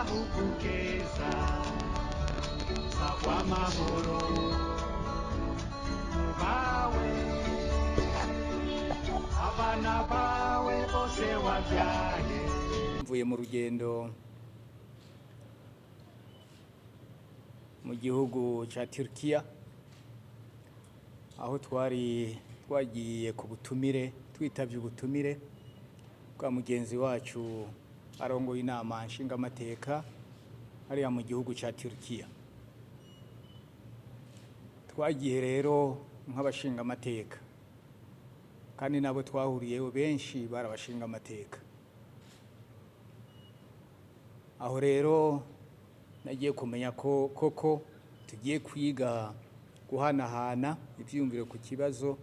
Akayabugu keza, sangwa amahoro bawe, abana bawe bose wabyaye. Mvuye mu rugendo mu gihugu ca Turkiya, aho twari twagiye ku butumire, twitavye ubutumire bwa mugenzi wacu arongoye inama nshingamateka hariya mu gihugu ca Turkiya. Twagiye rero nk'abashingamateka, kandi nabo twahuriyeho benshi bari abashingamateka. Aho rero nagiye kumenya ko koko tugiye kwiga guhanahana ivyiyumviro ku kibazo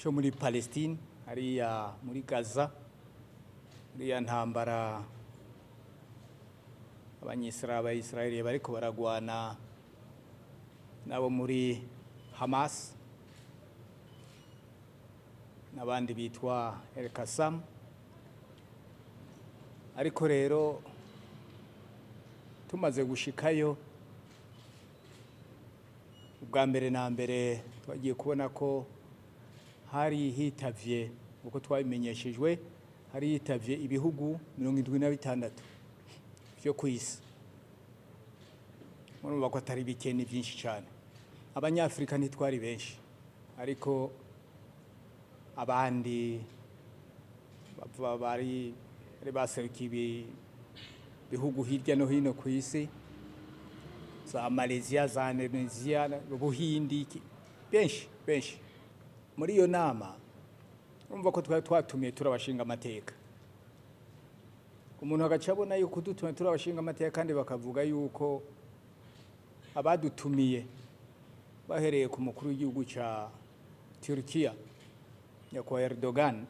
cyo muri Palestine, hariya muri Gaza, iriya ntambara Abayisiraheli bariko baragwana nabo muri Hamas n'abandi bitwa El Qassam. Ariko rero tumaze gushikayo, ubwa mbere na mbere twagiye kubona ko hari hitavye, uko twabimenyeshejwe, hari hitavye ibihugu 76 vyo kw'isi. Murumva ko atari bike, ni byinshi cyane. Abanyafurika ntitwari benshi, ariko abandi bava bari baserukiye ibihugu hirya no hino ku isi, za Malaysia, za Indonesia, Ubuhindi, benshi benshi. Muri iyo nama urumva ko twari twatumiye turabashinga amateka. Umuntu agaca abona yuko dutumiye turabashinga amateka, kandi bakavuga yuko abadutumiye bahereye ku mukuru w'igihugu ca Turkiya, nyakubahwa Erdogan,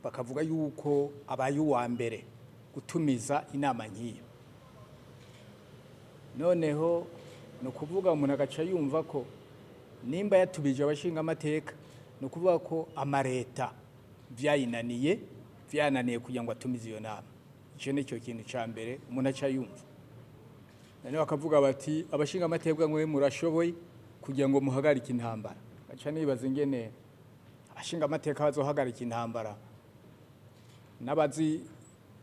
bakavuga yuko abaye uwa mbere gutumiza inama nk'iyo. Noneho ni ukuvuga umuntu agaca yumva ko nimba yatumije abashinga amateka, ni ukuvuga ko amareta vyayinaniye, vyananiye kugira ngo atumize iyo nama. Ico ni cyo kintu ca mbere umuntu aca yumva. Noneho bakavuga bati: "Abashinga amateka mwe murashoboye kugira ngo muhagarike intambara." Gaca nibaza ingene abashinga amateka bazohagarika intambara n'abazi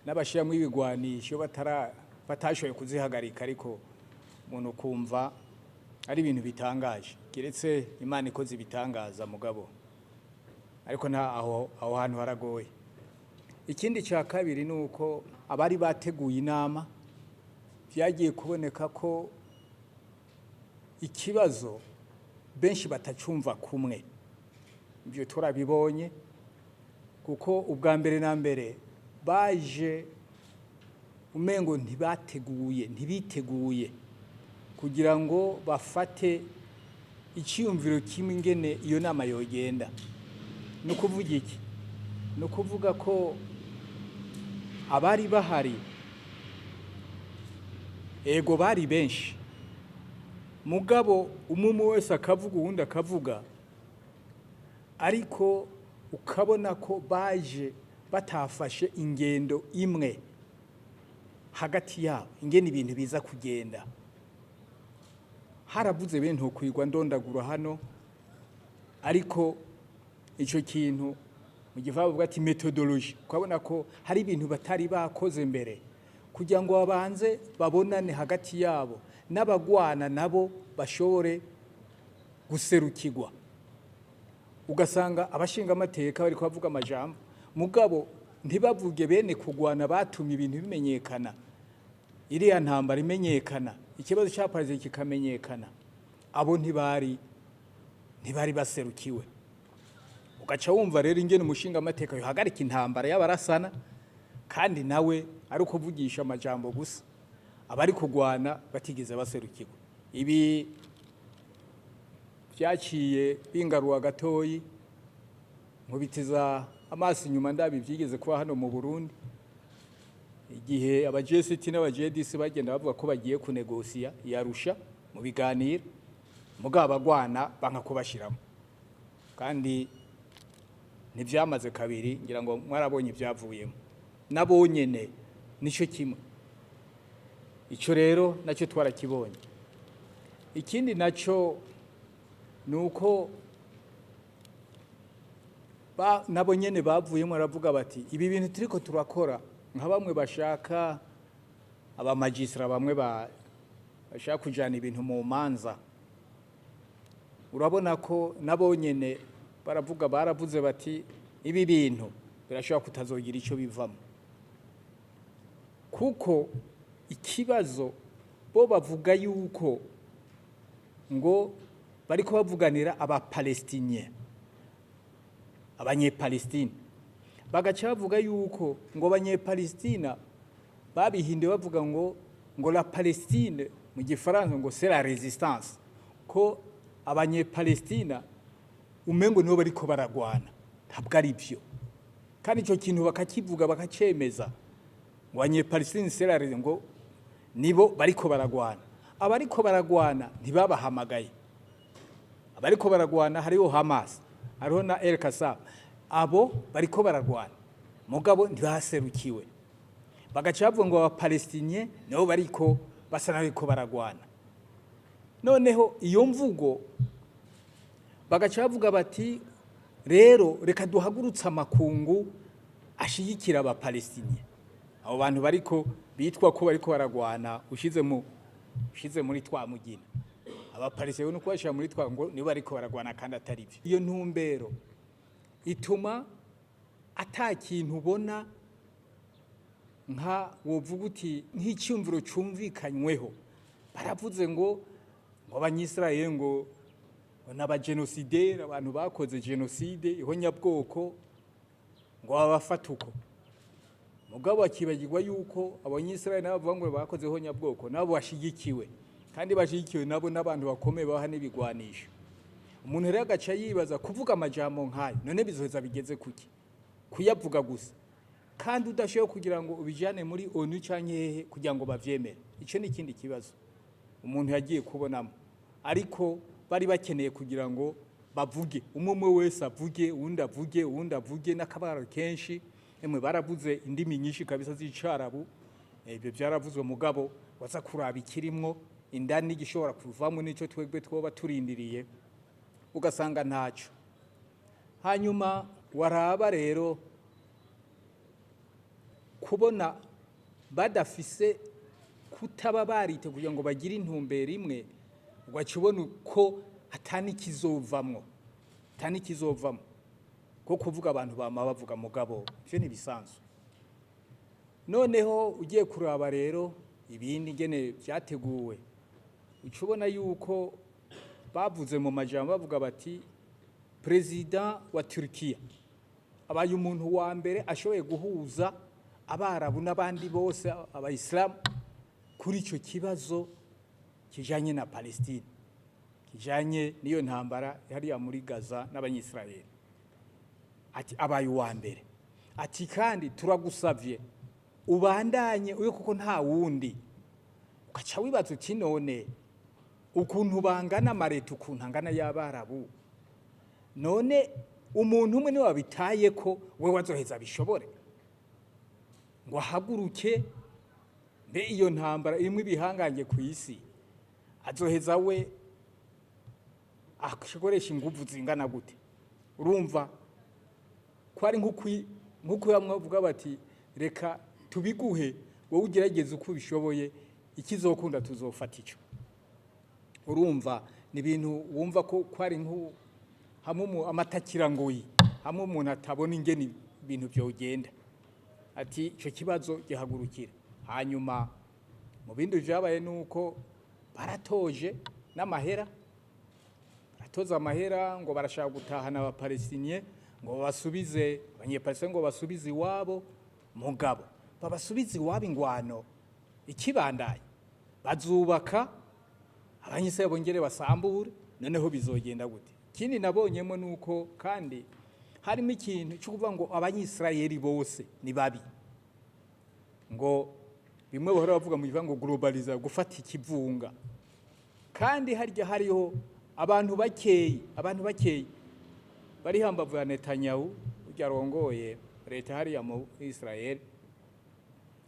n'abashiramwo ibigwanisho batara batashoboye kuzihagarika. Ariko umuntu kumva ari ibintu bitangaje, keretse Imana ikoze ibitangaza mugabo, ariko nta aho hantu haragoye. Ikindi cya kabiri ni uko abari bateguye inama byagiye kuboneka ko ikibazo benshi batacumva kumwe. Ibyo turabibonye, kuko ubwa mbere na mbere baje umengo ntibateguye, ntibiteguye kugira ngo bafate icyiyumviro kimwe ingene iyo nama yogenda. Ni ukuvuga iki? Ni ukuvuga ko abari bahari, ego bari benshi, mugabo umwe wese akavuga, uwundi akavuga, ariko ukabona ko baje batafashe ingendo imwe hagati yabo ingene ibintu biza kugenda. Haravuze bene kwigwa ndondagura hano, ariko ico kintu mu gifaransa bavuga ati méthodologie, ukabona ko hari ibintu batari bakoze mbere kugira ngo babanze babonane hagati yabo, n'abagwana nabo bashobore guserukirwa. Ugasanga abashingamateka bari kubavuga amajambo, mugabo ntibavuge bene kugwana batumye ibintu bimenyekana, iriya ntambara imenyekana, ikibazo cya Palestine kikamenyekana. Abo ntibari baserukiwe. Ugaca wumva rero ingene umushingamateka yohagarika intambara y'abarasana, kandi nawe ari ukuvugisha amajambo gusa, abari kugwana batigeze baserukirwa. Ibi byaciye bingaruwa gatoyi, nkubitiza amaso inyuma, ndabi byigeze kuba hano mu Burundi igihe aba G7 n'aba G10 bagenda bavuga ko bagiye kunegosiya yarusha mu biganiro, mugabo abagwana banka kubashiramo. Kandi ntibyamaze kabiri, ngira ngo mwarabonye ibyavuyemo. Nabo nyene nico kimwe. Icyo rero nacyo twarakibonye. Ikindi nacyo ni uko nabo nyene bavuyemo baravuga bati ibi bintu turiko turakora, nka bamwe bashaka abamagistra, bamwe bashaka kujana ibintu mu manza. Urabona ko nabo nyene baravuga, baravuze bati ibi bintu birashobora kutazogira icyo bivamo, kuko ikibazo bo bavuga yuko ngo bariko bavuganira Abapalestinien, Abanyepalestine, bagaca bavuga yuko ngo Abanyepalestina babihinduye, bavuga ngo la Palestine mu Gifaransa ngo c'est la résistance, ko Abanyepalestina umengo nibo bariko baragwana. Ntabwo ari byo. Kandi icyo kintu bakakivuga, bakacemeza ngo Abanyepalestine c'est la résistance, ngo nibo bariko baragwana. Abariko baragwana ntibabahamagaye. Abariko baragwana hariho Hamas, hariho na El Qassam, abo bariko baragwana, mugabo ntibaserukiwe. Bagaca bavuga ngo Abapalestinien nibo bariko basa n'abariko baragwana. Noneho iyo mvugo bagaca bavuga bati rero reka duhagurutse amakungu ashigikira Abapalestinien, abo bantu bariko bitwa ko bariko baragwana. Ushize muri twa mugina Abapalestinien no kubashira muri twa ngo nibo bariko baragwana, kandi atari byo. Iyo ntumbero ituma ata kintu ubona nka wovuga uti nk'icyumviro cyumvikanyweho. Baravuze ngo Abanyisirayeli ngo n'abagenosideri, abantu bakoze jenoside, ihonyabwoko, ngo babafate uko. Mugabo bakibagirwa yuko Abanyisirayeli nabo bavuga ngo bakoze ihonyabwoko, nabo bashigikiwe, kandi bashigikiwe nabo n'abantu bakomeye baha n'ibigwanisho. Umuntu rero agaca yibaza, kuvuga amajambo nk'ayo none bizoheza bigeze kuki? Kuyavuga gusa kandi udashoboye kugira ngo ubijane muri ONU canke hehe kugira ngo bavyemere, ico ni ikindi kibazo umuntu yagiye kubonamo. Ariko bari bakeneye kugira ngo bavuge, umwe umwe wese avuge, uwundi avuge, uwundi avuge, n'akabaro kenshi. Emwe, baravuze indimi nyinshi kabisa z'Icarabu. Ibyo byaravuzwe, mugabo waza kuraba ikirimwo indani gishobora kuvamo n'ico twebwe twoba turindiriye, ugasanga ntaco. Hanyuma waraba rero kubona badafise kutaba barite kugira ngo bagire intumbero imwe, ugaca ubona ko atanikizovamwo, atanikizovamwo, ko kuvuga abantu bama bavuga, mugabo ivyo ntibisanzwe. Noneho ugiye kuraba rero ibindi ngene vyateguwe, uca ubona yuko bavuze mu majambo, bavuga bati perezida wa Turkiya abaye umuntu wa mbere ashoboye guhuza Abarabu n'abandi bose, Abayisilamu, kuri icyo kibazo kijanye na Palestine, kijanye n'iyo ntambara hariya muri Gaza n'Abanyisirayeli. Ati abaye uwa mbere, ati kandi turagusavye ubandanye uyo, kuko nta wundi. Ugaca wibaza uti none ukuntu bangana amareta, ukuntu angana y'Abarabu, none umuntu umwe niwe wabitaye ko we wazoheza bishobore ngo ahaguruke? Mbe iyo ntambara irimo ibihangange ku isi, azoheza we akoresha inguvu zingana gute? Urumva ko ari nk'uko bamwe bavuga bati reka tubiguhe, wowe ugerageze uko ubishoboye, ikizokunda tuzofata ico. Urumva ni ibintu wumva ko ari hamwe amatakirangoyi, hamwe umuntu atabona ingene ibintu vyogenda, ati ico kibazo gihagurukira. Hanyuma mu bindi vyabaye nuko baratoje n'amahera, baratoza amahera ngo barashaka gutahana Abapalestinien, ngo babasubize, Abanyepalestine ngo basubize iwabo. Mugabo babasubize iwabo ingwano ikibandanye, bazubaka, Abanyisirayeli bongere basambure, noneho bizogenda gute? Ikindi nabonyemo nuko kandi harimo ikintu cyo kuvuga ngo Abanyisirayeli bose ni babi, ngo bimwe bahora bavuga mu gifaransa ngo globaliza, gufata ikivunga. Kandi harya hariho abantu bakeyi, abantu bakeyi bari hambavu ya Netanyahu urya arongoye leta hariya mu Israel.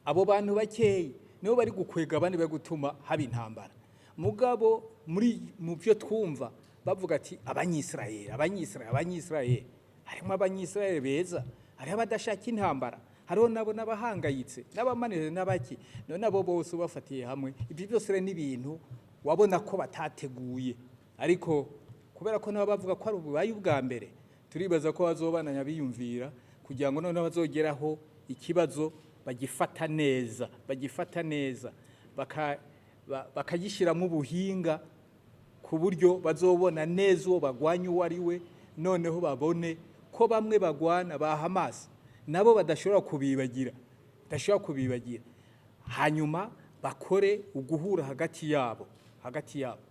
Abo bantu bakeyi Nibo bari gukwega abandi, bari gutuma haba intambara. Mugabo muri mu byo twumva bavuga ati Abanyisirayeli, Abanyisirayeli, Abanyisirayeli, harimo Abanyisirayeli beza, hariho abadashaka intambara, hariho nabo n'abahangayitse n'abamanire n'abaki. None abo bose ubafatiye hamwe, ibyo byose rero n'ibintu wabona ko batateguye. Ariko kubera ko nabo bavuga ko ari ububaye ubwa mbere, turibaza ko bazobananya biyumvira kugira ngo noneho bazogeraho ikibazo bagifata neza, bagifata neza, bakagishyiramo ubuhinga ku buryo bazobona neza uwo bagwanya uwo ari we. Noneho babone ko bamwe bagwana ba Hamas nabo badashobora kubibagira, badashobora kubibagira. Hanyuma bakore uguhura hagati yabo, hagati yabo.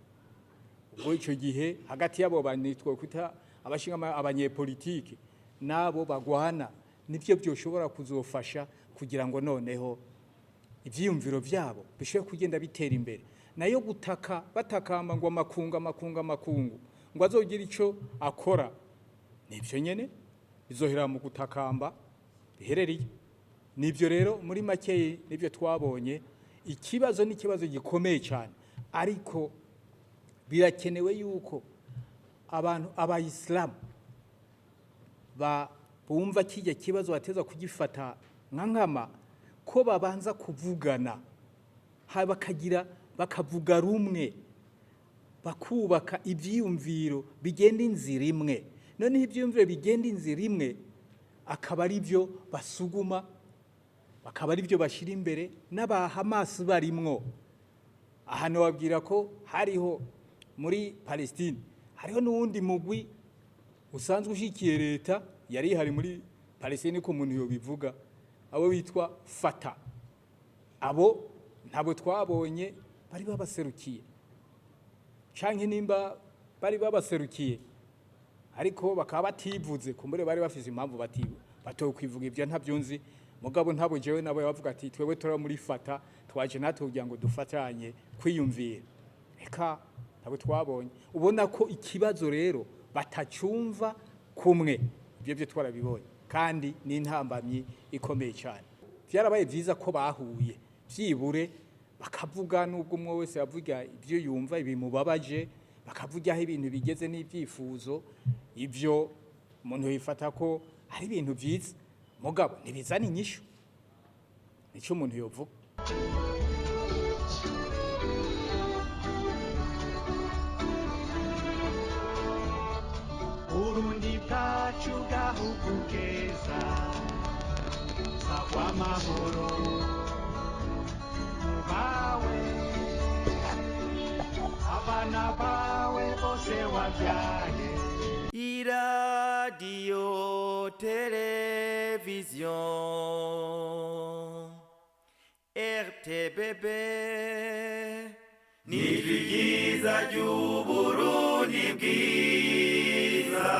Ubwo icyo gihe hagati yabo banitwa kwita abashinga abanyepolitike nabo bagwana, nibyo byoshobora kuzofasha kugira ngo noneho ivyiyumviro vyabo bishobore kugenda bitera imbere. Nayo gutaka batakamba ngo amakungu, amakungu, amakungu, ngo azogira ico akora, nivyo nyene bizohera mu gutakamba biherereye. Nivyo rero muri make nivyo twabonye. Ikibazo ni ikibazo gikomeye cyane, ariko birakenewe yuko abantu abayisilamu ba bumva kijya kibazo bateza kugifata nka nkama, ko babanza kuvugana, bakagira bakavuga rumwe, bakubaka ibyiyumviro bigenda inzira imwe. Noneho ibyiyumviro bigenda inzira imwe akaba ari byo basuguma, bakaba ari byo bashyira imbere, n'aba Hamas barimwo. Ahantu babwira ko hariho muri Palestine hariho n'uwundi mugwi usanzwe ushyigikiye leta yari ihari muri Palestine, ko umuntu yobivuga, abo bitwa Fata. Abo ntabwo twabonye bari babaserukiye, canke nimba bari babaserukiye ariko bakaba bativuze, kumbure bari bafise impamvu batokwivuga, ibyo ntabyo nzi. Mugabo ntabwo jewe nabo bavuga ati twebwe tura muri Fata, twaje natwe kugira ngo dufatanye kwiyumvira. Eka ntabwo twabonye. Ubona ko ikibazo rero batacumva kumwe, ibyo byo twarabibonye, kandi ni intambamyi ikomeye cyane. Byarabaye byiza ko bahuye byibure bakavuga, nubwo umwe wese yavuga ibyo yumva ibimubabaje, bakavuga aho ibintu bigeze n'ibyifuzo. Ibyo umuntu yifata ko ari ibintu byiza, mugabo ntibizana inyishu, nicyo umuntu yovuga. Burundi bwacu gahugu keza, sagwa amahoro bawe, abana bawe bose wabyaye. Iradiyo televiziyo RTBB ni ryiza ry'Uburundi bwiza.